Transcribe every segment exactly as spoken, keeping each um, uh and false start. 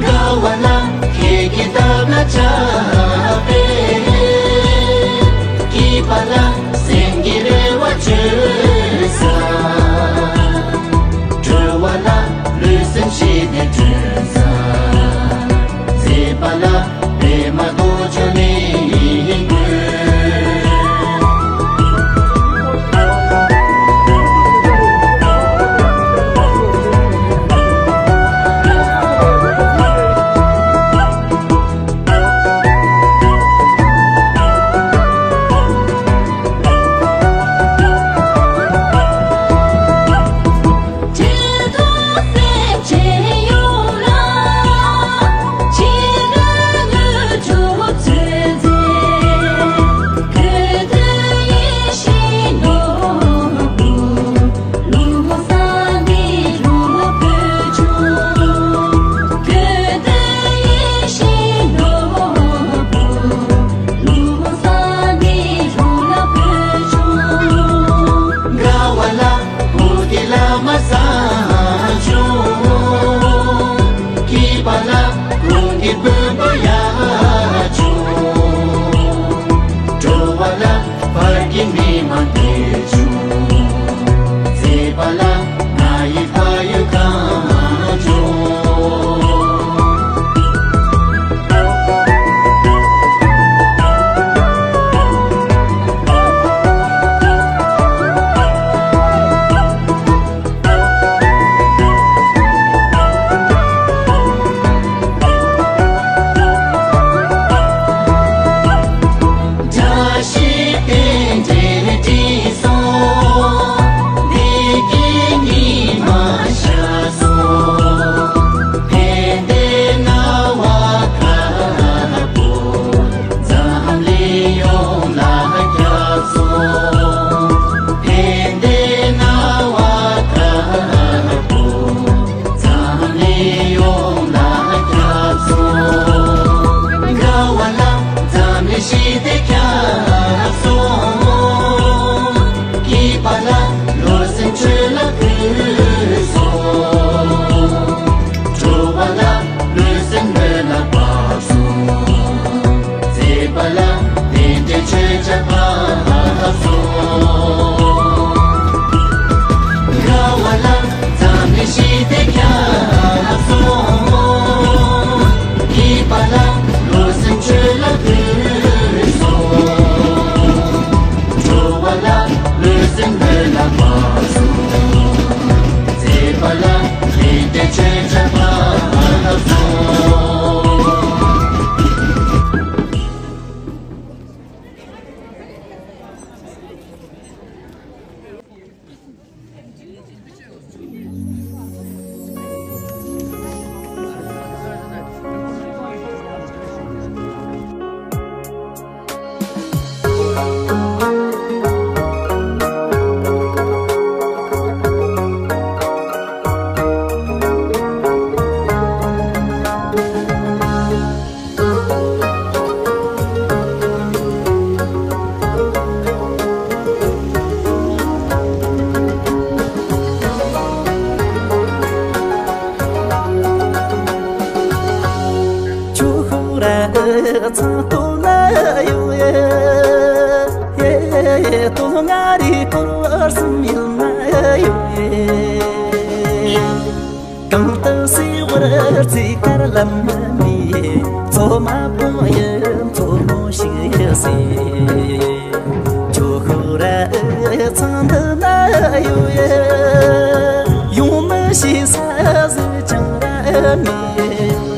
དགའ་བ་ལ་ཁྱེད་ཀྱི་བདག་ལ་ཆགས་པས། སྐྱིད་པ་ལ་སེམས་ཀྱི་རེ་བ་བཅོལ་ས། སྤྲོ་བ་ལ་ལུས་སེམས་ཞི་བདེ་སྤྲོད་ས། མཛེས་པ་ལ་པདྨ་རྡོ་རྗེ་གླིང་དགོས། དགའ་བ་ལ་བོད་ཀྱི་བླ་མ་བཟང་བྱུང་། སྐྱིད་པ་ལ་གོང་གི་དཔོན་པོ་ཡག་བྱུང་། སྤྲོ་བ་ལ་བར་གྱི་མི་མང་དེ་བྱུང་། མཛེས་པ་ལ་ང་ཡི་ཕ་ཡུལ་གངས་ལྗོངས། འཛམ་གླིང་ཡོངས་ལ་སྐྱབས་སོང་། ཕན་བདེ་སྣང་བ་དཀར་པོ། འཛམ་གླིང་ཡོངས་ལ་སྐྱབས་སོང་། དགའ་བ་ལ་འཛམ་གླིང་ཞི་བདེ་ཁྱབ་སོང་། སྐྱིད་པ་ལ་བློ་སེམས་ཆོས་ལ་འཁོད་སོང་། སྤྲོ་བ་ལ་ལུས་སེམས་ལྷོད་ལ་བབས་སོང་། མཛེས་པ་ལ་རྟེན་འབྲེལ་ཆོས་ཆར་བབས་སོང་། དགའ་བ་ལ་འཛམ་གླིང་ཞི་བདེ་ཁྱབ་སོང་། སྐྱིད་པ་ལ་བློ་སེམས་ཆོས་ལ་འཁོད་སོང་། སྤྲོ་བ་ལ་ལུས་སེམས་ལྷོད་ལ་བབས་སོང་། མཛེས་པ་ལ་རྟེན་འབྲེལ་ཆོས་ཆར་བབས་སོང་། གང་དུ་སེ་བར་རྩིས་དཀར་ལམ་མེ། མཚོ་མ་པོ་ཡི་མཚོ་མོ་ཞིག་ཡི་སེ། ཇོ་ཤུ་ར་ཚང་འདི་ན་ཡོད་ཡི། ཡོང་མི་ཤེས་ས་ཟིག་ཅང་ར་མེད།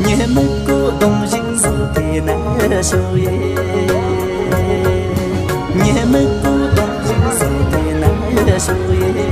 ཉི་མིག་གོ་གདོང་ཞིག་ཟིག་དེ་ན་ཤོད་ཡི། ཉི་མིག་གོ་གདོང་ཞིག་ཟིག་དེ་ན་ཤོད་ཡི།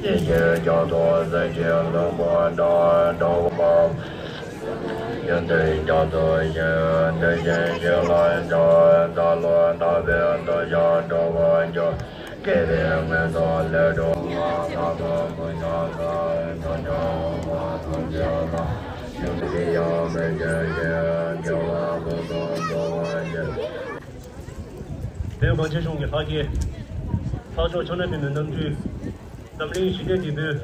ཡེ་ཤེས་རྒྱ་མཚོ་གསལ་བྱེད་ལྷུན་པོ་འགྲོ་འགྲོ་བ། ཡོན་ཏན་རྒྱ་མཚོ་ཡོན་ཏན་ཡེ་ཤེས་ལ་འཇོག་ད་ལོ་ད་བའི་འདོད་ཆགས་འགྲོ་བ་འཇོག་དགེ་བའི་མངོན་རྟོགས་ལས་གྲོལ་བ། ད་ལྟ་ཀུན་ཀྱང་གསལ་འདོད་ཆགས་པ་ཐམས་ཅད་ལ། ཡོན་ཏན་ཡང་མི་སྐྱེ་ཞིང་། སྐྱེ་བ་ཀུན་ཏུ་འགྲོ་བ་ཡི། བོད་གངས་ཅན་ལྗོངས་ཀྱི་ལྷ་སྐལ། ལྷ་མཆོག་ཕྱག་ན་པདྨོའི་རྣམ་སྤྲུལ། འཛམ་གླིང་ཞི་བདེའི་དེད་དཔོན།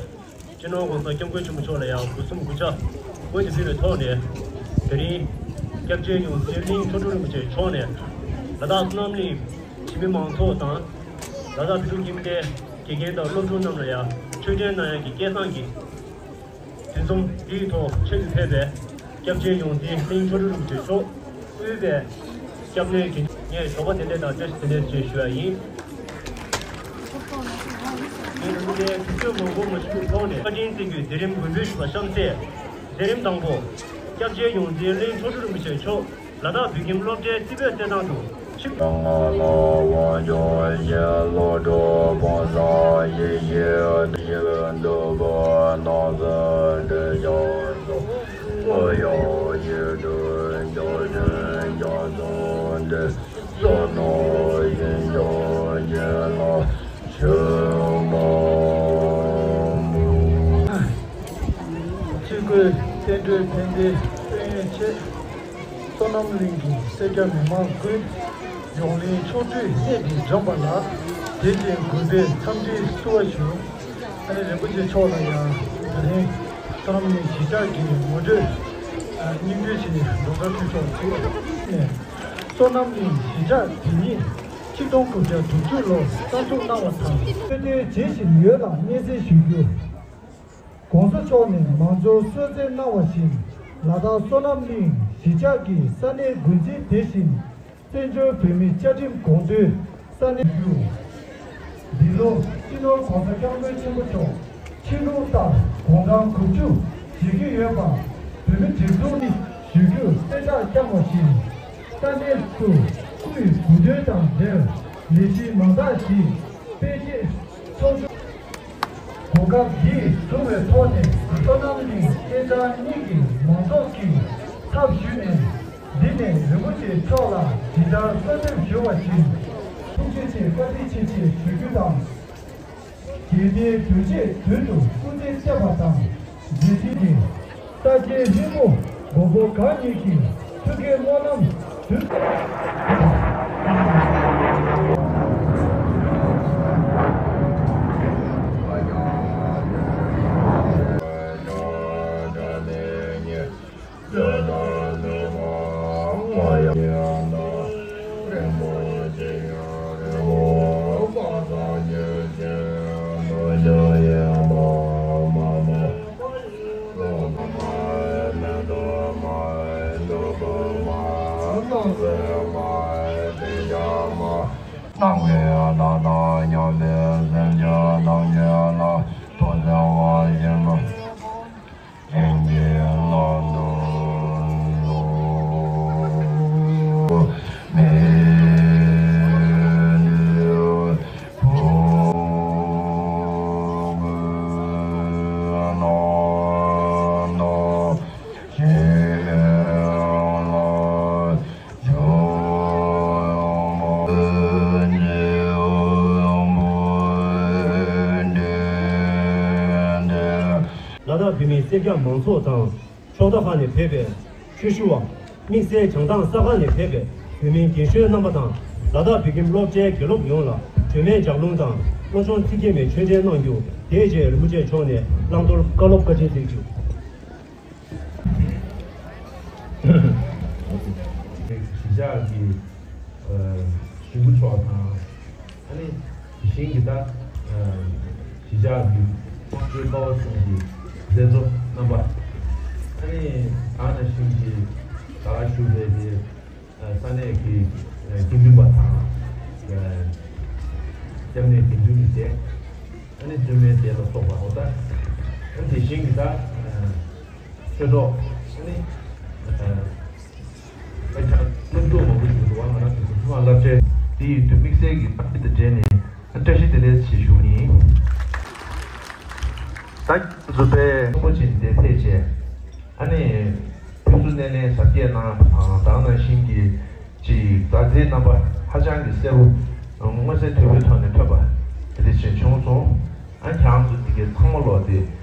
སྤྱི་ནོར་༸གོང་ས་༸སྐྱབས་མགོན་ཆེན་པོ་མཆོག་ལ་ཡང་སྒོ་གསུམ་གུས་ཕྱག་སྔོན་དུ་ཕུལ་བའི་ཐོག་ནས། དེ་རིང་སྐྱབས་རྗེ་ཡོངས་འཛིན་གླིང་མཆོག་སྤྲུལ་རིན་པོ་ཆེ་མཆོག་ནས། ལ་དྭགས་བསོད་ནམས་གླིང་གི་མི་མང་ཚོགས་དང་། ལ་དྭགས་བོད་ཕྲུག་ཁྱིམ་སྡེ་དགེ་རྒན་དང་སློབ་ཕྲུག་རྣམས་ལ་ཡང་ཆོས་སྟོན་གནང་ཡག་གི་སྐལ་བཟང་གི་དུས་འཛོམས་འདིའི་ཐོག་ཆེད་དུ་ཕེབས་པའི་སྐྱབས་རྗེ་ཡོངས་འཛིན་གླིང་མཆོག་སྤྲུལ་རིན་པོ་ཆེ་མཆོག་དབུས་པའི་སྐྱབས་གནས་ཀྱི་ངས་ཞོགས་པ་བདེ་ལེགས་དང་བཀྲ་ཤིས་བདེ་ལེགས་ཞེས་ཞུ་བ་ཡིན། ངས་དེ་རིང་འདིར་དུས་ཚོད་མང་པོ་མ་ཞུས་པའི་ཐོག་ནས་བཀའ་དྲིན་སྩལ་རྒྱུའི་མཛད་རིམ་མགོན་འབུལ་ཞུ་བ་གཤམ་གསལ། མཛད་རིམ་དང་པོ། སྐྱབས་རྗེ་ཡོངས་འཛིན་གླིང་མཆོག་སྤྲུལ་རིན་པོ་ཆེ་མཆོག་ལ་དྭགས་བོད་ཁྱིམ་སློབ་གྲྭའི་རྩིས་འབོད་རྩེད་ཐང་དུ་ཆིབས། ང་ལ་དབང་ཕྱུག་ཡེ་ཤེས་བློ་གྲོས་ཕུན་སུམ་ཡེ་ཤེས་ཡེ་འདུས་པའི་སྣང་སྲིད་འདི་ཡོངས་སུ། དངོས་ཡོད་ཡེ་གྲོལ་འཇའ་ཚོན་རྒྱ་མཚོ་འདི། བསོད་ནམས་ཞིང་སྐྱོང་ཡིན་ལ་ཆོས་མང་པོ། སྤྱི་སྒོས་བསྟན་འགྲོའི་ཕན་བདེའི་དཔལ་ཡོན་ཆེད། བསོད་ནམས་གླིང་གི་སེར་སྐྱ་མི་མང་ཀུན། ཡོངས་གླིང་མཆོག་སྤྲུལ་གནད་འདི་འཇོམས་པ་ལ། བདེ་ཞིང་མགོན་པོའི་འཚམས་འདྲིའི་བསུ་བ་ཞུ། ཨ་ནི་རིན་པོ་ཆེ་མཆོག་ལ་ཡང་དེ་རིང་བསོད་ནམས་གླིང་གཞིས་ཆགས་ཀྱི་ངོ་སྤྲོད་སྙིང་བསྡུས་ཤིག་སྒྲོག་སྐར་ཕུལ་ཆོག་ཅིག་ནས། བསོད་ནམས་གླིང་གཞིས་ཆགས་འདི་ཉིད་ཆིག་སྟོང་དགུ་བརྒྱ་དྲུག་ཅུ་ལོར་གསར་འཛུགས་གནང་བ་དང་། དཔེ་སྟོན་བྱེད་བཞིན་ཡོད་ལ་སྙན་སེང་ཞུ་རྒྱུ། ༸གོང་ས་མཆོག་ནས་མང་གཙོར་གསོལ་སྩལ་གནང་བ་བཞིན། ལ་དྭགས་བསོད་ནམས་གླིང་ གཞིས་ཆགས་ཀྱི་ས་གནས་འགོ་འཛིན་དེ་བཞིན་བཙན་བྱོལ་བོད་མིའི་བཅའ་ཁྲིམས་དགོངས་དོན་ས་གནས་རྒྱུ། འདི་ལོ་སྤྱི་ནོར་༸གོང་ས་༸སྐྱབས་མགོན་ཆེན་པོ་མཆོག་ཆིབས་བསྒྱུར་ལྟར་དགུང་གྲངས་དགུ་བཅུ་བཞེས་ཀྱི་ཡོད་པ། བོད་མི་སྒྲིག་འཛུགས་ནི་ཞུ་རྒྱུར་གསལ་བསྒྲགས་བསྐྱངས་པ་བཞིན། ས་གནས་སུ་སྐུའི་དགུང་སྟོན་དང་འབྲེལ་ལས་གཞི་མང་དག་ཞིག་སྤེལ་རྗེས་ཚོགས་འདུ། གོ་སྐབས་འདི་བཟུང་བའི་ཐོག་ནས་སོ་ནམ་གླིང་སྐྱེས་འཆར་གཉིས་ཀྱི་མང་ཚོགས་ཀྱི་ཚབ་ཞུས་ནས། འདི་ནས་རིན་པོ་ཆེ་མཆོག་ལ་ཇི་ལྟར་གསོལ་འདེབས་ཞུ་བ་བཞིན། ཐུགས་རྗེ་ཆེ་བཀའ་དྲིན་ཆེ་ཞེས་ཞུ་རྒྱུ་དང་། རྒྱལ་བསྟན་དོན་ཆེད་དོན་དུ་སྐུ་ཚེ་གཅེས་པ་དང་། རྗེ་བཙུན་གྱི་ལྟ་བྱའི་སྙིང་པོ་མགོན་པོ་གང་ཉིད་ཀྱི་ཐུགས་ཀའི་སྨོན་ལམ་མདུན། ལ་དྭགས་བོད་མིའི་སེར་སྐྱ་མང་ཚོགས་དང་། ཕྱོགས་མཐའ་ཁག་ནས་ཕེབས་པའི་ཆོས་ཞུ་བ། དམིགས་བསལ་བྱང་ཐང་ས་ཁག་ནས་ཕེབས་པའི་བོད་མི་རྒན་གཞོན་རྣམ་པ་དང་། ལ་དྭགས་བོད་ཁྱིམ་སློབ་གྲྭའི་དགེ་སློབ་ཡོངས་ལ་སྒྲོལ་མའི་ལྗགས་ལུང་དང་བློ་སྦྱོང་ཚིག་བརྒྱད་མའི་ཆོས་འབྲེལ་གནང་རྒྱུ་དེ་རྗེས་རིན་པོ་ཆེ་མཆོག་ནས་བླང་དོར་བཀའ་སློབ་བཀའ་དྲིན་སྩལ་རྒྱུ། གཞིས་ཆགས་ཀྱི་གཞིས་འགོ་མཆོག་དང་། ཨ་ནི་དེ་བཞིན་གྱི་ད་གཞིས་ཆགས་ཀྱི་དམངས་གཙོའི་ཀ་བ་གསུམ་གྱི་མཛད་གཙོ་རྣམ་པ། ཨ་ནི་ད་ནང་བཞིན་གྱི་ད་ག་བཞུགས་པའི་དེ་ས་གནས་ཀྱི་དགེ་འདུན་པ་དང་། སྐྱབས་གནས་དགེ་འདུན་གྱི་སྡེ། ཨ་ནི་བཙུན་མའི་སྡེ་ལ་སོགས་པ་འོ་ད། ཨ་ནི་དེ་བཞིན་གྱི་ད་ཆོས་གྲོགས། ཨ་ནི། ཨ་ཅག་སློབ་ཕྲུག་མང་པོ་ཞིག་འདུག་བ། ང་རང་ཚོ་ཐོག་མར་སློབ་གྲྭའི་དེ་ཡི་དུས་དམིགས་བསལ་གྱི་བཀའ་དྲིན་དང་འབྲེལ་ནས་བཀྲ་ཤིས་བདེ་ལེགས་ཞེས་ཞུ་གི་ཡིན། ད་རྒྱ་མཚོ་པའི་རིན་པོ་ཆེ་འདིར་ཕེབས་རྗེས། ཨ་ནི་ཕུན་ཚོགས་སྣེ་ལེན་གཟབ་རྒྱས་གནང་བ་དང་། ད་ག་ནང་བཞིན་གྱི་ཅིག་མཛའ་བརྩེའི་རྣམ་པ་ཧ་ཅང་གི་གསལ་པོ་མངོན་གསལ་དོད་པོའི་ཐོག་ནས་ཐོན་པ་དེ་འདྲ་ཞིག་བྱུང་སོང་། ཨ་ཁྱེད་རང་ཚོ་འདི་གའི་ཚང་མ་ལོག་སྟེ་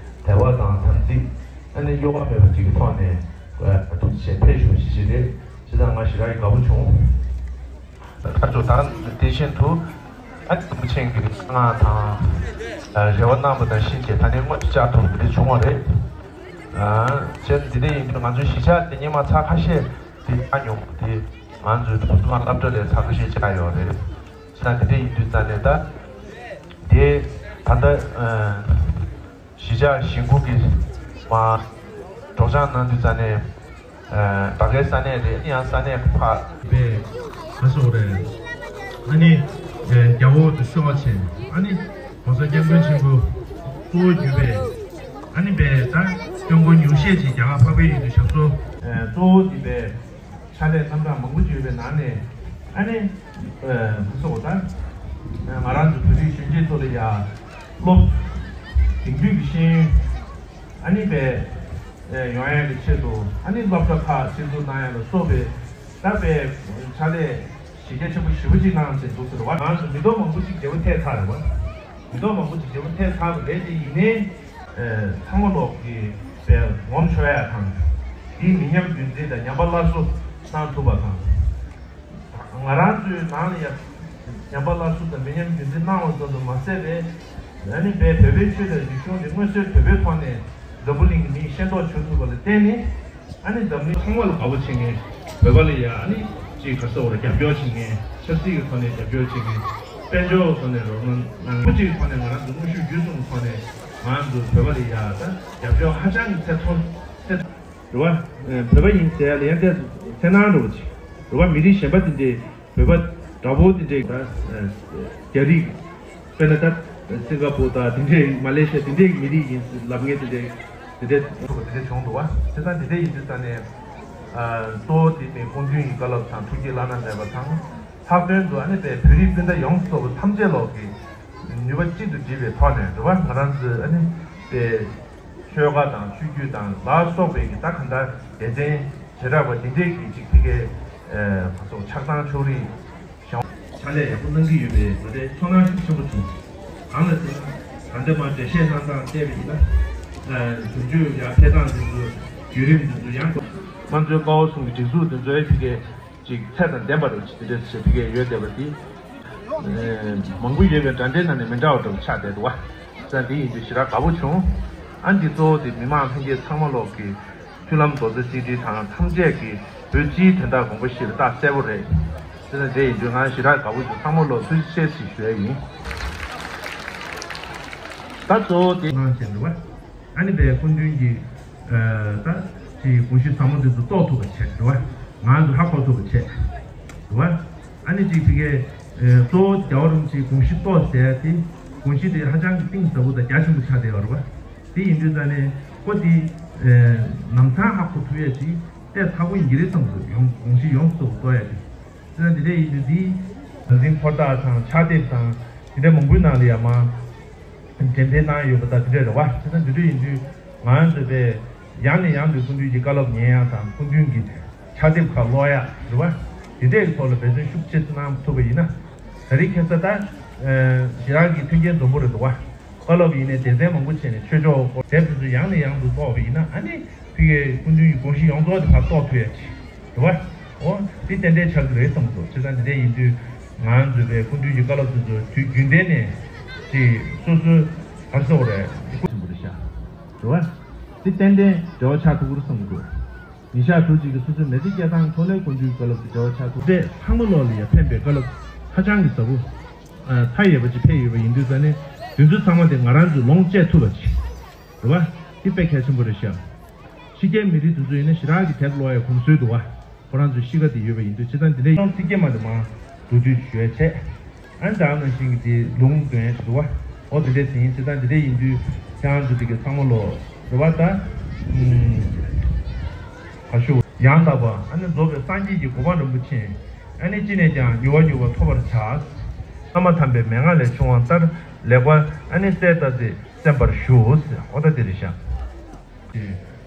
དད་པ་དང་དམ་ཚིག་ཨ་ནི་གཡོ་བ་མེད་པ་ཅིག་གི་ཐོག་ནས་ཐུགས་རྗེ་ཆེ་ཕེབས་ཞུ་བ་ཞིག་རེད། བྱས་ཙང་ང་ཞེ་དྲག་གི་དགའ་པོ་བྱུང་། ད་ཚོ་ད་དེ་བཞིན་དུ་ཨ་ནི་རིན་པོ་ཆེ་གི་གསང་སྔགས་དང་རེ་བ་གནང་བ་དང་བཞིན་བྱས་ད་ནི་དངོས་སུ་བཅར་ཐུབ་པ་འདི་བྱུང་བ་རེད། བྱས་ཙང་འདི་འདྲ་ཡིན་དུས་ང་ཚོའི་གཞིས་ཆགས་འདི་སྔོན་མ་ཚར་ཁ་ཤས་དེ་བཅར་མྱོང་དེ་ང་ཚོའི་ཐོག་མར་སློབ་གྲྭ་ལ་ཚར་ཁ་ཤས་བཅར་ཡོད་རེད། བྱས་ཙང་འདི་འདྲ་ཡིན་དུས་ཙང་ནས་ད་དེ་ད་ལྟ། གཞིས་ཆགས་གཞིས་འགོ་གི་མ་སྒྲོག་སྦྱང་གནང་དུས་ཙ་ནས། ད་གའི་ས་གནས་རེད། ཡང་ས་གནས་ཕར་པས་ག་སོགས་རེད། ཨ་ནི་རྒྱལ་པོ་དུ་ཤོག་ཆེན། ཨ་ནི་༸གོང་ས་༸སྐྱབས་མགོན་ཆེན་པོ་གཙོ་བོ་གྱུར་པའི། ཨ་ནི་པས་ད་སྐྱབས་མགོན་ཉུང་ཤས་ཅིག་རྒྱ་གར་འཕགས་པའི་ཡུལ་དུ་ཞབས་སོར་གཙོ་བོ་གྱུར་པའི། ཕྱག་ལས་རྣམ་གྲངས་མང་པོ་ཅིག་ཡོད་པའི་ནང་ནས། ཨ་ནི། ཨ་སོགས་ད། ང་རང་ཚོ་བོད་རིགས་གཞོན་སྐྱེས་ཚོ་ལ་ཡ། སློབ། དེང་དུས་ཀྱི་ཤེས་ཡོན། ཨ་ནི་པའི། ཡོང་ཡག་གི་ཆེད་དུ་ཨ་ནི་སློབ་གྲྭ་ཁག་གཅིག་བཙུགས་གནང་ཡག་ལ་སོགས་པའི་ད་པའི་ཕྱག་ལས་གཞི་རྒྱ་ཆེན་པོ་ཞེ་པོ་ཅིག་གནང་བཞིན་འདུག་ཟེར་བ། ང་ཚོ་མི་ཐོག་མང་པོ་ཅིག་རྒྱལ་པོ་ཐད་ཚར་རེད་བ། མི་ཐོག་མང་པོ་ཅིག་རྒྱལ་པོ་ཐད་ཚར་བ་རེད་དེ། ཡིན་ནའི། ཚང་མ་ལོག་གི་པའི་ངོམ་ཆོག་ཡག་དང་། དེའི་མི་ཉམས་རྒྱུན་འཛིན་དང་ཉམས་པ་སླར་གསོ་གནང་ཐུབ་པ་དང་། ང་རང་ཚོའི་ནང་ལ་ཡང་ཉམས་པ་སླར་གསོ་དང་མི་ཉམས་རྒྱུན་འཛིན་གནང་བ་ཙམ་དུ་མ་ཟད་པའི། ཨ་ནི་པའི་བོད་པའི་ཆོས་དང་རིག་གཞུང་དེ་མངོན་གསལ་དོད་པོའི་ཐོག་ནས་འཛམ་བུ་གླིང་གི་མིས་ཤེས་རྟོགས་བྱུང་ཐུབ་པ་ལ་བརྟེན་ནས། ཨ་ནི་འཛམ་གླིང་ཚང་མ་ལ་དགའ་པོ་བྱེད་མཁན། བོད་པ་ལ་ཡ་ཨ་ནི་ཅིག་ག་ཟེར་བ་རེད། རྒྱབ་སྐྱོར་བྱེད་མཁན། ཆབ་སྲིད་ཀྱི་ཐོག་ནས་རྒྱབ་སྐྱོར་བྱེད་མཁན། དཔལ་འབྱོར་ཐོག་ནས་རོགས་རམ་གནང་མཁན། ཅིག་གི་ཐོག་ནས་ང་རང་ཚོ་དངོས་ཤུགས་བརྒྱུད་གསུམ་གྱི་ཐོག་ནས་ང་རང་ཚོ་བོད་པ་ལ་ཡ་ད་རྒྱབ་སྐྱོར་ཧ་ཅང་གི་ཚད་མཐོ་ཚད། རེད་བ། བོད་པ་ཡིན་ཟེར་ཡ་ལ་ཡང་ཏོག་ཙམ་འཚེར་སྣང་འདྲ་བོ་ཅིག་རེད་བ། མི་རིགས་གཞན་པ་དེ་འདྲས་བོད་པ་འདྲ་པོ་དེ་འདྲས་ད་རྒྱ་རིགས། དཔེར་ན་ད་སིང་ག་པུར་དང་དེ་འདྲས་མ་ལེ་ཤི་ཡ་དེ་འདྲས་མི་རིགས་ཡིན་ལབ་མཁན་དེ་འདྲས་དེ་འདྲས་ཐུག་པ་དེ་འདྲས་བྱུང་འདུག་བ། བྱས་ཙང་དེ་འདྲས་ཡིན་དུས་ཙང་ནས་གཙོ་བོ་དེ་ནི་སྐུ་མདུན་གྱི་བཀའ་སློབ་དང་ཐུགས་ཀྱི་བླ་ན་མེད་པ་དང་། ལྷག་དོན་དུ་ཨ་ནི་པའི་བོད་རིགས་སྤུན་ཟླ་ཡོངས་སུ་རྫོགས་པ་ཐམས་ཅད་ལོག་གི་ནུས་པ་གཅིག་ཏུ་བསྒྲིལ་བའི་ཐོག་ནས་རེད་བ། ང་རང་ཚོའི་ཨ་ནི་པའི་ཆོལ་ཁ་དང་ཆོས་བརྒྱུད་དང་ལ་སོགས་པའི་གི་ད་ག་འདྲ་སྡེ་ཚན་བྱེ་བྲག་པ་འདི་འདྲས་ཀྱི་ཅིག་ཕ་གིའི་ཨ་ཚོ་ཆགས་སྡང་ཕྱོགས་རིས་ཕྱག་ལས་ཡག་པོ་གནང་གི་ཡོད་པའི་ང་རའི་ཚོར་སྣང་ཤུགས་ཆེན་པོ་བྱུང་། གང་ལ་ཟེར་ན་ད་ལྟ་མར་འགྲེལ་བཤད་གནང་སྟངས་བལྟས་པ་ཡིན་ན། དོན་གཅོད་ཡར་ཕེབས་སྟངས་འདི་ཚོ་བརྒྱུད་རིམ་འདི་ཚོ་ཡང་། དམངས་གཙོའི་བཀའ་འོག་གསུམ་གྱི་སྒྲིག་འཛུགས་འདི་ཚོའི་ཕ་གིའི་ཅིག་ཚད་དང་ལྡན་པ་རེད་ཅེས་དེ་འདྲ་ཞིག་ཕ་གིར་ཡོད་བསྡད་པ་འདི། མང་པོ་ཡོད་པའི་འདྲ་འདྲའི་ནང་ནས་མི་འདྲ་བ་འདྲ་བོ་ཆགས་བསྡད་འདུག་བ། ཙང་འདི་ཡིན་དུས་ཞེ་དྲག་དགའ་པོ་བྱུང་། ཨ་འདི་གཙོ་བོ་དེ་མི་མང་ལྷན་རྒྱས་ཚང་མ་ལོག་གི་མཐུན་ལམ་རྡོག་རྩ་གཅིག་སྒྲིལ་དང་ཐམས་ཅད་ཀྱིས་བོད་སྤྱིའི་དོན་དག་དགོངས་པ་བཞེས་པ་རྟགས་གསལ་པོ་རེད། དེ་ལ་འདྲ་ཡིན་དུས་ང་ཞེ་དྲག་དགའ་པོ་བྱུང་། ཚང་མ་ལོག་ཐུགས་རྗེ་ཆེ་ཞེས་ཞུ་ཡ་ཡིན། ད་གཙོ་བོ་དེ་གནང་བྱས་འདུག་བ། ཨ་ནི་པའི་སྐུ་མདུན་གྱི་ད་ཅིག་དགོངས་གཞི་ཟབ་མོ་འདི་ཚོ་རྟོགས་ཐུབ་པ་བྱས་འདུག་བ། ང་ཚོ་ཧ་གོ་ཐུབ་པ་བྱས་འདུག་བ། ཨ་ནི་ཅིག་ཕ་གིའི་གཙོ་བོ་རྒྱལ་བ་རིན་པོ་ཆེའི་དགོངས་གཞི་རྟོགས་ཟེར་ཡ་དེ་དགོངས་གཞི་དེ་ཧ་ཅང་གི་གཏིང་ཟབ་པོ་དང་རྒྱ་ཆེན་པོ་ཆགས་བསྡད་ཡོད་རེད་བ། དེ་ཡིན་དུས་ཙང་ནས་ཁོ་དེ་ནམ་སང་ཧ་གོ་ཐུབ་ཡ་ཅིག་ཏོག་ཙམ་ཁག་པོ་ཡིན་གྱི་རེད་བསམ་གྱི་འདུག་ཡོང་དགོངས་གཞི་ཡོངས་སུ་རྫོགས་པ་རྟོགས་ཡ་དེ། དེ་ལ་འདི་འདྲ་ཡིན་དུས་འདི་ཟང་ཟིང་ཕོ་བྲང་དང་ཕྱག་དེབ་དང་དེ་འདྲ་མང་པོའི་ནང་ལ་ཡང་མ་འགྲེམས་སྤེལ་གནང་ཡོད་པ་དང་དེ་འདྲ་རེད་བ། བྱས་ཙང་འདི་འདྲ་ཡིན་དུས་ང་ཚོས་པས་ཡང་ནས་ཡང་དུ་སྐུ་མདུན་གྱི་བཀའ་སློབ་ཉན་ཡག་དང་སྐུ་མདུན་གྱི་ཕྱག་དེབ་ཁག་ཀློག་ཡག་རེད་བ། དེ་འདྲའི་ཐོག་ལ་འབད་བརྩོན་ཤུགས་ཆེ་ཙམ་གནང་ཐུབ་པ་ཡིན་ན། ད་རེས་ཁ་སང་ད་ཞེ་དྲག་གི་མཐུན་རྐྱེན་འཛོམས་པོ་རེད་འདུག་བ། བཀའ་སློབ་ཡིན་ནའི་སྡེ་ཚན་མང་པོ་བྱས་ནས་ཆོས་ཕྱོགས་སྐོར་དེབ་དེ་ཚོ་ཡང་ནས་ཡང་དུ་ཀློག་པ་ཡིན་ན། ཨ་ནི་ཕ་གིའི་སྐུ་མདུན་གྱི་དགོངས་གཞི་ཡོངས་རྫོགས་དེ་ཕར་རྟོགས་ཐུབ་ཡ་ཅིག་རེད་བ། འོ་དེ་ཏན་ཏན་ཆགས་ཀྱི་རེད་བསམ་གྱི་འདུག་བྱས་ཙང་དེ་འདྲ་ཡིན་དུས་ང་ཚོས་པའི་སྐུ་མདུན་གྱི་བཀའ་སློབ་དེ་ཚོ་དུས་རྒྱུན་ལྡན་ནས་ཅིག་སོ་སོའི་ག་རེ་ཟེར་དགོས་རེད། ཆེན་པོ་རེད་ཤག་རེད་བ། དེ་ཏན་ཏན་འབྲེལ་བ་ཆགས་ཐུབ་ཀྱི་རེད་བསམ་གྱི་འདུག་ཉིན་ཞག་དྲུག་ཅིག་གི་སོ་སོའི་མི་ཚེ་སྐྱེལ་སྟངས་ཐོག་ནས་སྐུ་མདུན་བཀའ་སློབ་ཀྱི་འབྲེལ་བ་ཆགས་ཐུབ་པས་ཚང་མ་ལོག་ལ་ཡང་ཕན་པའི་བཀའ་སློབ་ཧ་ཅང་གི་ཟབ་པོ། མཐའ་ཡས་པ་ཅིག་ཕེབས་ཡོད་པ་ཡིན་དུས་ཙང་ནས་དེ་ཚོ་ཚང་མ་དེ་ང་རང་ཚོས་ལོངས་སྤྱད་ཐུབ་པ་ཅིག་རེད་བ། དེ་དཔེ་གལ་ཆེན་པོ་རེད་ཤག་ཕྱི་རྒྱལ་མི་རིགས་དེ་ཚོ་ཡིན་ན་ཞེ་དྲག་གི་དེབ་ཀློག་ཡ་གོམས་སྲོལ་འདུག་བ། ཁོ་རང་ཚོའི་གཤིས་ཀ་དེ་ཡོད་པ་ཡིན་དུས་བྱས་ཙང་དེ་འདྲའི་ཚིག་སྐྱེལ་མ་དེ་མ་མདོར་བསྡུས་ཞུ་ཡ་བྱས། ཨ་ནི་ད་ནང་བཞིན་གྱི་དེ་ལུང་འདོན་ཞུ་བ། ཨོ་དེ་འདྲས་ཟིན་ཡིན་བྱས་ཙང་དེ་འདྲས་ཡིན་དུས་ཁྱེད་རང་ཚོ་དེ་གའི་ཚང་མ་ལོ་རེ་བ་ད། ཨུམ། ག་ཞུ། ཡང་དག་པ་ཨ་ནི་རྫོགས་པའི་སངས་རྒྱས་ཀྱི་གོ་འཕང་རིན་པོ་ཆེ། ཨ་ནི་ཅི་ནས་ཀྱང་མྱུར་བ་མྱུར་བ་ཐོབ་པར་བྱ། བླ་མ་དམ་པའི་མན་ངག་ལས་བྱུང་བ་ལྟར་ལེགས་པར་ཨ་ནི་གསལ་བཏབ་སྟེ་གསན་པར་ཞུ། ཨོ་ད་དེ་རེད་ཤག་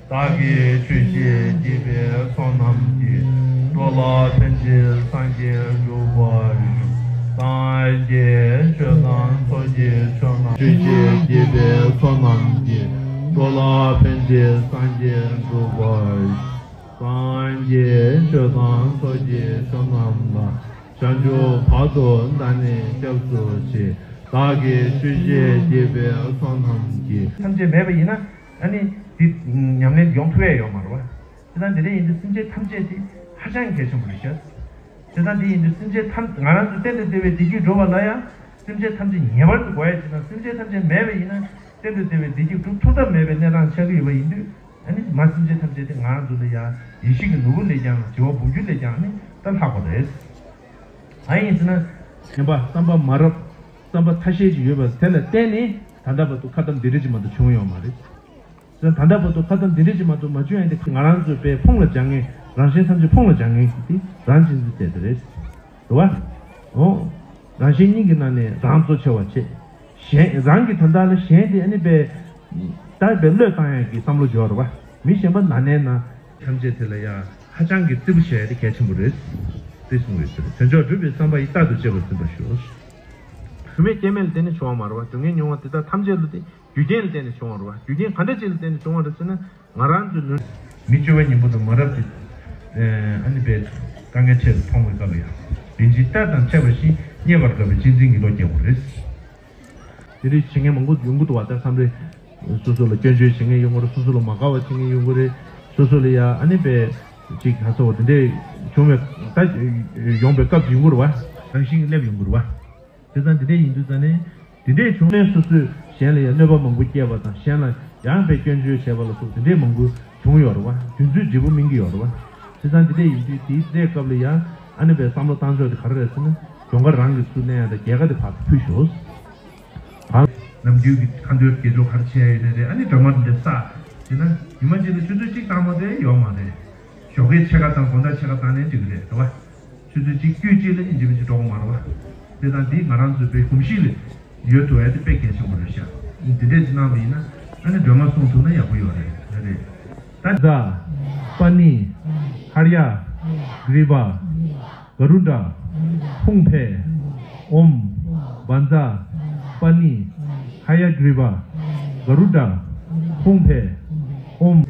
བདག་གིས་ཆོས་བཤད་བགྱིས་པའི་བསོད་ནམས་ཀྱིས། འགྲོ་ལ་ཕན་ཕྱིར་སངས་རྒྱས་འགྲུབ་པར་ཤོག་སངས་རྒྱས་ཆོས་དང་ཚོགས་ཀྱི་མཆོག་རྣམས། ཆོས་བཤད་བགྱིས་པའི་བསོད་ནམས་ཀྱིས། འགྲོ་ལ་ཕན་ཕྱིར་སངས་རྒྱས་འགྲུབ་པར་ཤོག་སངས་རྒྱས་ཆོས་དང་ཚོགས་ཀྱི་མཆོག་རྣམས་ལ། བྱང་ཆུབ་བར་དུ་བདག་ནི་སྐྱབས་སུ་མཆི། བདག་གིས་ཆོས་བཤད་བགྱིས་པའི་བསོད་ནམས་ཀྱིས། ཐམས་ཅད་མེད་པ་ཡིན་ན། ཨ་ནི་འདི་ཉམས་ལེན་ཡོང་ཐུབ་ཡ་ཡོད་མ་རེད་བ། དེ་དང་དེ་འདྲ་ཡིན་དུས་སེམས་ཅན་ཐམས་ཅད་དེ་ཧ་ཅང་གལ་ཆེན་པོ་རེད་ཤག་དེ་དང་དེ་ཡིན་དུས་སེམས་ཅན་ཐམས་ང་རང་ཚོ་གཏན་དུ་བདེ་བའི་བདེ་སྐྱིད་འགྲོ་བ་ལ་ཡང་སེམས་ཅན་ཐམས་ཅད་ངེས་པར་དུ་དགོས་ཡ་ཅིག་དང་། སེམས་ཅན་ཐམས་ཅད་མེད་པ་ཡིན་ན་གཏན་དུ་བདེ་བའི་བདེ་སྐྱིད་སྒྲུབ་ཐུབ་ཐབས་མེད་པའི་གནས་སྟངས་ཆགས་ཀྱི་ཡོད་པ་ཡིན་དུས། ཨ་ནི་མ་སེམས་ཅན་ཐམས་ཅད་དེ་ང་རང་ཚོ་ལ་ཡང་ཡེ་ཤེས་ཀྱི་ནོར་བུ་ལས་ཀྱང་བྱེ་བ་འབུམ་འགྱུར་ལས་ཀྱང་ཨ་ནི་ད་ལྷག་པ་རེད། གང་ཡིན་ཟེར་ན། ངན་པ་བསམ་པ་མ་རབས་བསམ་པ་ཐ་ཤལ་ཅིག་ཡོད་པ་དེ་ལ་བརྟེན་ནས་ད་ལྟ་བར་དུ་ཁ་གཏམ་འདི་འདྲ་ཅིག་མ་གཏོགས་བྱུང་ཡོད་མ་རེད། ད་ལྟ་བར་དུ་ཁ་གཏམ་འདི་འདྲ་ཅིག་མ་གཏོགས་མ་བྱུང་ཡང་དེ་ང་རང་ཚོའི་པའི་ཕུང་ལ་སྦྱང་མཁན། རང་གཞན་ཐམས་ཅད་ཕུང་ལ་སྦྱང་མཁན་གྱི་དེ་རང་གཅེས་འཛིན་བྱས་ཏེ་རེད། རེད་བ། འོ། རང་གཞན་གཉིས་ཀྱི་ནང་ནས་རང་གཙོ་ཆེ་བ་བྱེད། གཞན་རང་གི་དོན་དག་ལ་གཞན་དེ་ཨ་ནི་པའི་ད་པའི་བློས་བཏང་ཡག་གི་བསམ་བློ་འཇོག་རེད་བ། མི་གཞན་པ་ན་ནས་ན། ཐམས་ཅད་དེ་ལ་ཡང་ཧ་ཅང་གི་བརྩི་བ་བྱས་ཏེ་གལ་ཆེན་པོ་རེད། དེ་གསུངས་ཡོད་ཟེར། དོན་མཆོག་སྒྲུབ་པའི་བསམ་པ་ཡིས་རྟག་ཏུ་གཅེས་པར་འཛིན་པར་ཤོག་རྒྱུ་མེད་རྐྱེན་མེད་ལ་བརྟེན་ནས་བྱུང་བ་མ་རེད་བ། སྡུག་བསྔལ་མྱོང་བ་དེ་དག་ཐམས་ཅད་ལ་དེ་རྒྱུ་རྐྱེན་ལ་བརྟེན་ནས་བྱུང་བ་རེད་བ། རྒྱུ་རྐྱེན་ག་འདྲ་ཅིག་ལ་བརྟེན་ནས་བྱུང་བ་རེད་ཟེར་ན། ང་རང་ཚོའི་ལུས། མི་སྤྱོད་པ་ཉིན་མོ་དང་མ་རབས་ཀྱི་ཨ་ནི་པའི་དཀའ་ངལ་ཆེ་རུ་མཐོང་བའི་སྐབས་ལ་ཡང་། རིན་ཆེན་གཏེར་དང་འཕྱད་པ་བཞིན་རྙེད་པར་དཀའ་བའི་གཅེས་འཛིན་གྱི་བློ་སྐྱེ་དགོས་རེད། དེ་རིགས་བྱེད་མཁན་མང་པོ་ཡོང་གི་འདུག་བ། ད་མཚམས་རེ་སོ་སོ་ལ་སྐྱོན་བརྗོད་བྱེད་མཁན་ཡོང་གི་རེད། སོ་སོ་ལ་མ་དགའ་བ་བྱེད་མཁན་ཡོང་གི་རེད། སོ་སོ་ལ་ཡ་ཨ་ནི་པའི་ཅིག་ཧ་སོ་བ་དེ་འདྲས་བྱུང་བའི་ད་ཡོང་པའི་སྐབས་ཡོང་གི་རེད་བ། རང་བཞིན་གྱིས་སླེབས་ཡོང་གི་རེད་བ། དེ་ཙང་དེ་འདྲས་ཡིན་དུས་ཙང་ནས་དེ་འདྲས་བྱུང་ནས་སོ་སོས་གཞན་ལ་ཡང་གནོད་པ་མང་པོ་བསྐྱལ་བ་དང་། གཞན་ལ་ཡང་པའི་སྐྱོན་བརྗོད་བྱས་པ་ལ་སོགས་དེ་འདྲས་མང་པོ་ བྱུང་ཡོད་རེད་བ། རྒྱུ་མཚན་འབྲས་བུ་སྨིན་གྱི་ཡོད་རེད་བ། བྱས་ཙང་འདི་འདྲས་ཡིན་དུས་དེའི་དེའི་སྐབས་ལ་ཡང་ཨ་ནི་པའི་བསམ་བློ་བཏང་ཕྱོགས་དེ་ག་རེ་རེད་ཟེར་ན། གྱོང་ཁ་རང་གིས་ཚུར་གནས་ཡ་དང་རྒྱལ་ཁ་དེ་ཕར་ཕུལ་ཤོག་ཨ། ནམ་རྒྱུན་གྱི་ཁ་འདོན་དགེ་སྦྱོར་ག་རེ་བྱས་ཡོད་ནའི་རེད། ཨ་ནི་སྒྲོལ་མ་འདི་འདྲས་བསགས་བྱས་ན་ཉི་མ་གཅིག་ལ་ཆུ་ཚོད་གཅིག་བཏང་མ་དེ་ཡོད་མ་རེད། ཞོགས་ཀས་ཕྱེད་ཀ་དང་དགོང་དག་ཕྱེད་ཀ་བཏང་ནའི་འགྲིག་གི་རེད། རེད་བ། ཆུ་ཚོད་གཅིག་དཀྱུས་གཅིག་ལ་ཡིན་གཅིག་མིན་གཅིག་འགྲོ་གི་མ་རེད་བ། དེ་དང་འདི་ང་རང་ཚོའི་དཔེ་གོམས་གཤིས་ལ་ཡོད་ཐུབ་ཡ་དེ་དཔེ་གལ་ཆེན་པོ་རེད་ཤག་འདི་འདྲས་ཅིག་གནང་བ་ཡིན་ན་ཨ་ནི་སྒྲོལ་མ་གསུང་ཐུབ་ན་ཡག་པོ་ཡོད་རེད། རེད་རེད། ད་ཛ། པ་ཎི། ཧ་རྱ། གྲི་པ། ག་རུ་ཌ། ཕུང་ཕེ། ཨོམ། བཛྲ། པ་ཎི། ཧ་ཡ་གྲི་པ། ག་རུ་ཌ། ཕུང་ཕེ། ཨོམ།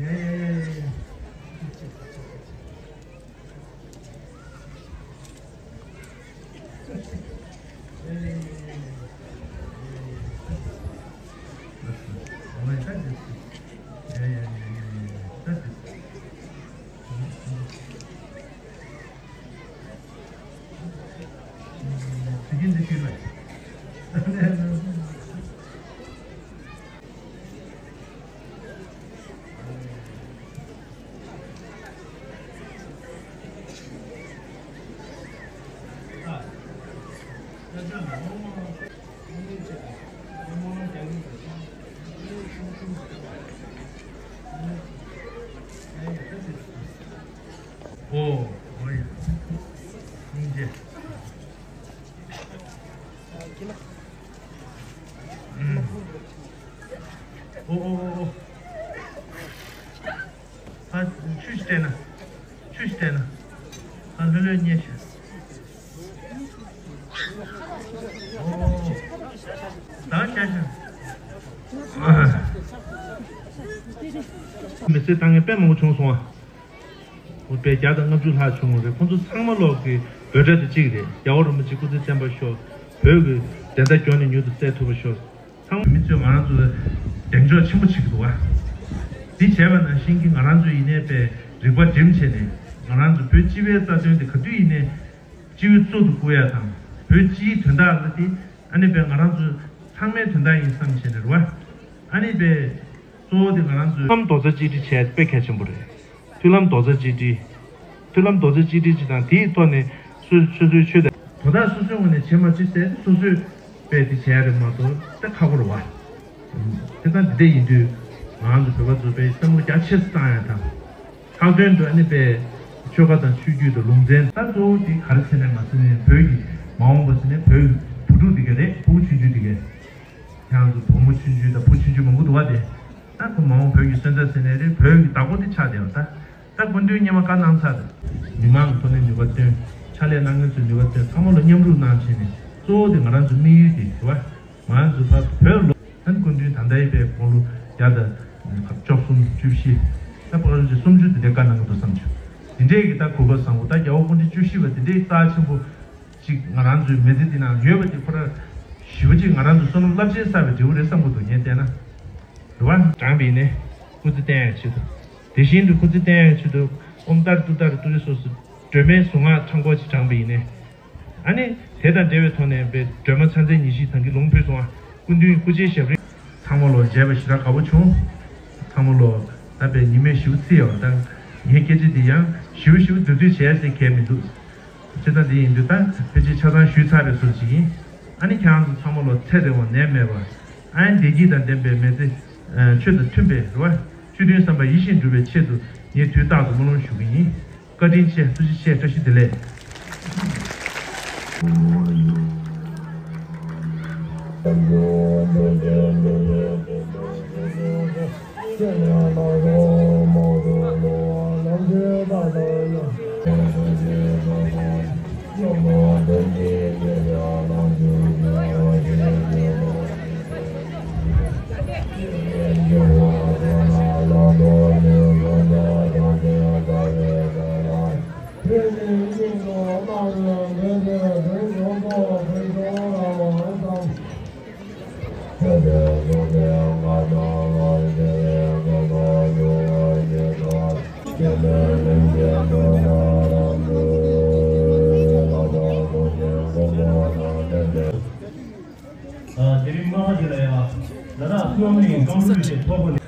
ཨོ། ཨོ་ཡ། སྙིང་རྗེ། ཨོ་ཨོ་ཨོ་ཨོ། ཨ། ཆུ་ཞིག་སྤྲད་ན། ཆུ་ཞིག་སྤྲད་ན། ཨ། ལྷོད་ལྷོད་ཉལ་ཤག་ཨོ། ད་ཤ་ཤ། མི་ཚེ་བཏང་མཁན་དཔེ་མང་པོ་བྱུང་སོང་ཨ། ཨོ་དཔེ་བརྒྱ་དང་ལྔ་བཅུ་ལྷག་བྱུང་བ་རེད། ཁོང་ཚོ་ཚང་མ་ལོག་གི་འབོད་སྒྲ་དེ་གཅིག་རེད། རྒྱལ་བ་རིན་པོ་ཆེ་སྐུ་ཚེ་བརྟན་པར་ཤོག་བོད་ཀྱི་བདེན་མཐའ་མགྱོགས་ནས་མྱུར་དུ་གསལ་ཐུབ་པར་ཤོག་ཚང་མ་མི་ཚོས་ང་རང་ཚོ་གདེང་འཇོག་ཆེན་པོ་བྱེད་ཀྱི་འདུག་བ། འདི་བྱས་པ་ནང་བཞིན་གྱི་ང་རང་ཚོ་ཡིན་ནའི་དཔེ་རིག་པ་སྒྲིམ་བྱས་ནས་ང་རང་ཚོ་བོད་སྤྱི་པའི་རྩ་དོན་དེ་ག་དུས་ཡིན་ནའི་སྤྱི་པའི་གཙུག་ཏུ་བཀུར་ཡ་དང་བོད་སྤྱིའི་དོན་དག་ལ་དེ་ཨ་ནི་དཔེ་ང་རང་ཚོ་ཚང་མའི་དོན་དག་ཡིན་བསམ་བྱས་ནས་རེད་བ། ཨ་ནི་དཔེ་གཙོ་བོ་དེ་ང་རང་ཚོའི་མཐུན་ལམ་རྡོག་རྩ་གཅིག་སྒྲིལ་བྱས་དཔེ་གལ་ཆེན་པོ་རེད། མཐུན་ལམ་རྡོག་རྩ་གཅིག་སྒྲིལ། མཐུན་ལམ་རྡོག་རྩ་གཅིག་སྒྲིལ་གཅིག་དང་དེའི་ཐོག་ནས་སོ་སོ་སོའི་ཆོས་དང་། དོ་བདག་སོ་སོའི་ངོས་ནས་བྱེད་མ་བྱེད་ཟེར་སོ་སོས་དཔེ་དེ་བྱས་རེད་མ་གཏོགས་ད་ཁག་པོ་རེད་བ། དེ་ལྟར་འདི་འདྲ་ཡིན་དུས་ང་རང་ཚོ་བོད་པ་ཚོ་དཔེ་བསམ་བློ་རྒྱ་ཆེ་ཙམ་བཏང་ཡ་དང་། ལྷག་དོན་དུ་ཨ་ནི་དཔེ་ཆོལ་ཁ་དང་ཆོས་བརྒྱུད་དང་ལུང་ཚན་ད་གཙོ་བོ་དེ་ག་རེ་ཟེར་ནས་མ་ཟེར་ནས་བོད་ཀྱི་མ་འོངས་པ་ཟེར་ནས་བོད་ཀྱི་བུ་ཕྲུག་དེ་ག་རེད། ཕྲུ་གུ་ཆུང་ཆུང་དེ་ག་ཁྱེད་རང་ཚོ་བུ་མོ་ཆུང་ཆུང་དང་བུ་ཆུང་ཆུང་མང་པོ་འདུག་བ་དེ། ད་ཁོ་མ་འོངས་བོད་ཀྱི་སོན་རྩ་ཟེར་ནའི་རེད། བོད་ཀྱི་བདག་པོ་དེ་ཆགས་བསྡད་པ་ད། ད་སྐུ་མདུན་སྔོན་མ་བཀའ་གནང་ཚར་རེད། མི་མང་གི་ཐོག་ནས་ནུས་པ་བཏོན། ཕྱག་ལས་གནང་མཁན་ཚོས་ནུས་པ་བཏོན། ཚང་མ་ལ་མཉམ་རུབ་གནང་བྱས་ནས་གཙོ་བོ་དེ་ང་རང་ཚོའི་དམིགས་ཡུལ་དེ་རེད་བ། ང་རང་ཚོ་ཕར་བོད་ལ་ད་སྐུ་མདུན་ད་ལྟའི་པའི་དགུང་ལོ་བརྒྱ་དང་བཅུ་གསུམ་བཅུ་བཞི། ད་ཕར་ཚོ་སུམ་ཅུ་དེ་འདྲའི་བཀའ་གནང་གི་འདུག་བསམ་བྱུང་། དེ་འདྲའི་གི་ད་གོ་སྐབས་བཟང་པོ་ད་རྒྱལ་བ་སྐུ་ཕྲེང་བཅུ་བཞི་པ་དེ་འདྲའི་རྩ་ཆེན་པོ་ཅིག་ང་རང་ཚོའི་མི་ཚེ་འདི་ནང་ཡོད་པ་དེ་ཁོ་རང་ཞེ་པོ་ཅིག་ང་རང་ཚོ་བསོད་ནམས་རླབས་ཆེན་བསགས་པའི་འབྲས་བུ་རེད་བསམ་གྱི་འདུག་ངས་བལྟས་ན། རེད་བ། དྲངས་པ་ཡིན་ནའི་སྐུ་ཚེ་བརྟན་ཡག་ཆེད་དུ། དེ་བཞིན་དུ་སྐུ་ཚེ་བརྟན་ཡག་ཆེད་དུ་ཨོཾ་ཏཱ་རེ་ཏུཏྟཱ་རེ་ཏུ་རེ་སོ་སོ་སྒྲོལ་མའི་གཟུངས་སྔགས་འཆང་སྐོར་ཅིག་དྲངས་པ་ཡིན་ནའི། ཨ་ནི་དེ་དང་འབྲེལ་བའི་ཐོག་ནས་པའི་སྒྲོལ་མ་ཕྱག་མཚན་ཉི་ཤུའི་གདངས་ཀྱི་ལུང་ཕུལ་སོང་ཨ། སྐུ་མདུན་སྐུ་ཕྱྭའི་ཞབས་རིམ། ཚང་མ་ལོ་མཇལ་བ་ཞེ་དྲག་དགའ་པོ་བྱུང་། ཚང་མ་ལོ་ད་པའི་ཉི་མས་ཞེ་པོ་བརྩི་ཡོད་ད། ངའི་སྐད་ཆ་འདི་ཡང་ཞེ་པོ་ཞེ་པོ་མདོར་བསྡུས་བྱས་ཟེར་གལ་མི་འདུག་བྱས་ཙང་འདི་ཡིན་དུས་ད་ཕལ་ཆེར་ཆ་ཚང་ཞུས་ཚར་བའི་བཟོ་ཅིག་ཡིན། ཨ་ནི་ཁྱེད་རང་ཚོ་ཚང་མ་ལོ་ཚེ་རིང་བ་ནད་མེད་པ། ཨ་ནི་བདེ་སྐྱིད་དང་ལྡན་པའི་མི་ཚེ། ཆོས་དང་མཐུན་པའི་རེ་བ། ཆོས་མཐུན་བསམ་པ་ཡིད་བཞིན་འགྲུབ་པའི་ཆེད་དུ་ངས་དུས་རྟག་ཏུ་སྨོན་ལམ་ཞུ་གི་ཡིན། བཀའ་དྲིན་ཆེ། ཐུགས་རྗེ་ཆེ། བཀྲ་ཤིས་བདེ་ལེགས། དེ་རིང་སྔ་མ་དེ་ལ་ཡང་ལ་དྭགས་ཀུན་གླིང་ཀམ་ལུ་ཞེས་ཐོག་པོ་ནས།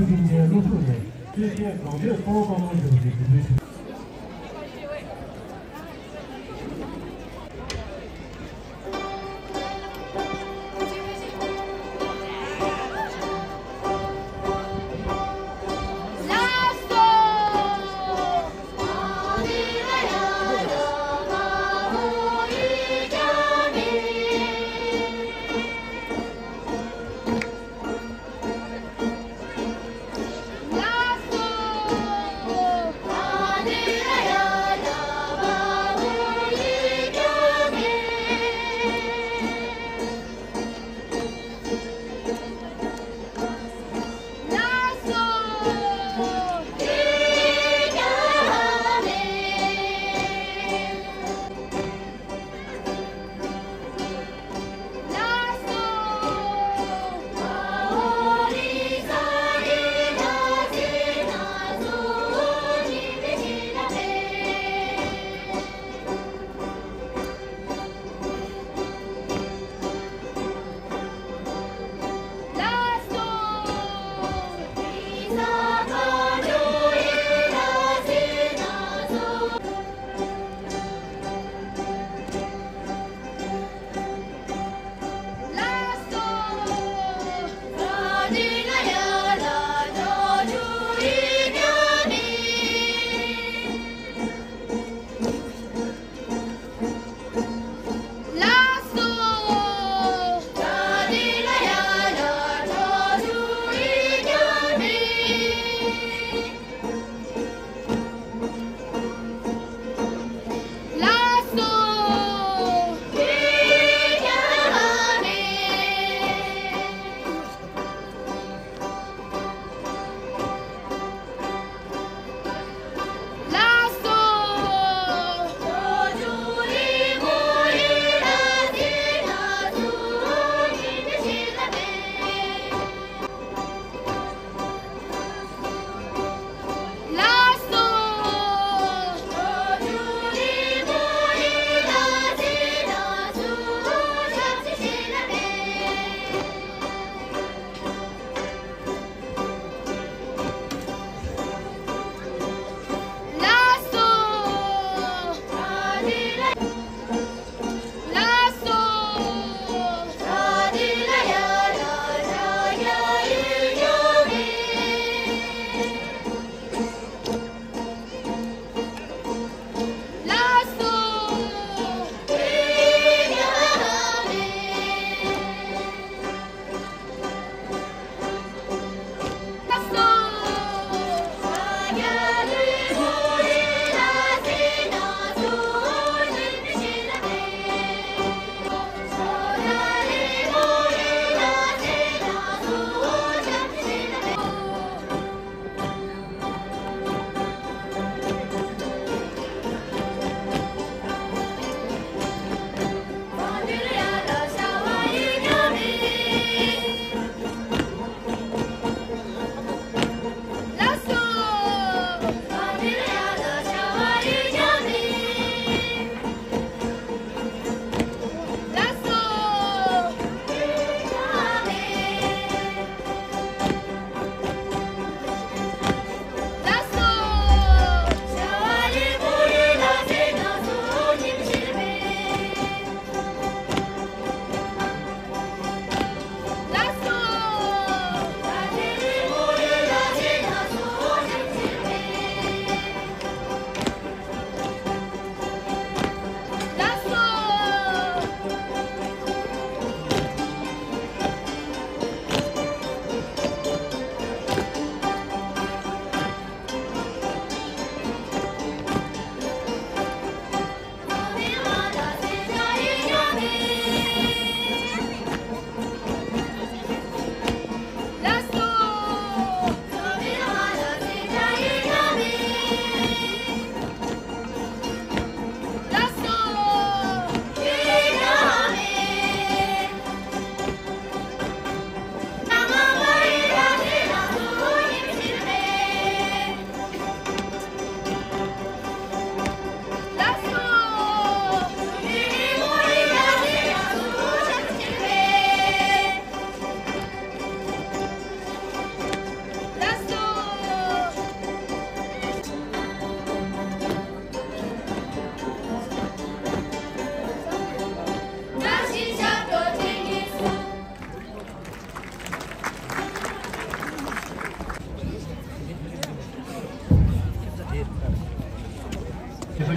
སྡིངས་ཆའི་སློབ་ཕྲུག་ནས་ཆོས་རྒྱལ་གྲོང་ཁྱེར་ཀོང་པོ་མང་ཞུ་གི་དེ་འདྲའི།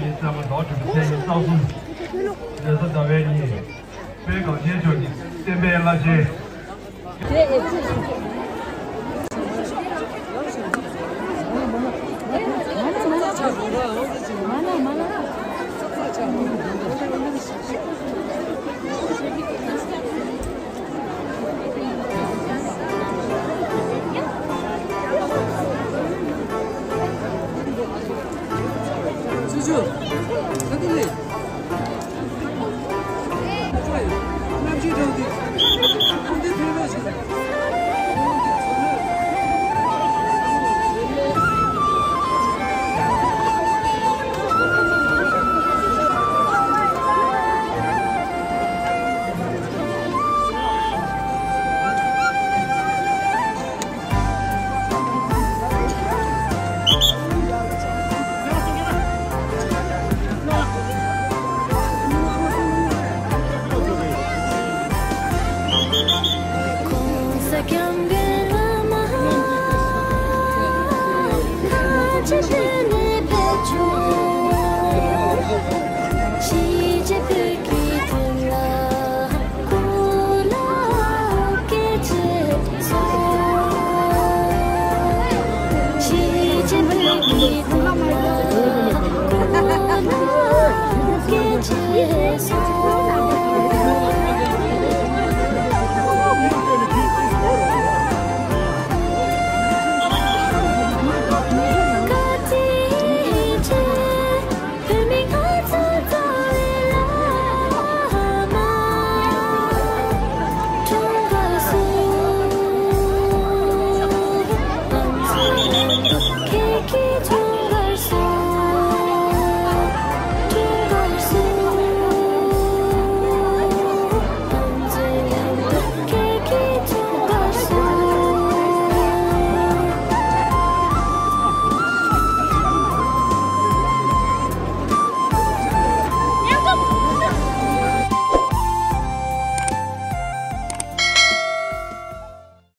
ཡིན་ཚད་མ་ཟླ་བ་དྲུག་པའི་ཚེས་ཉི་ཤུ་རྩ་གསུམ། རེས་གཟའ་ཟླ་བའི་ཉིན། དཔལ་གངས་ཅན་ལྗོངས་ཀྱི་བསྟན་པའི་བླ་ཆེན།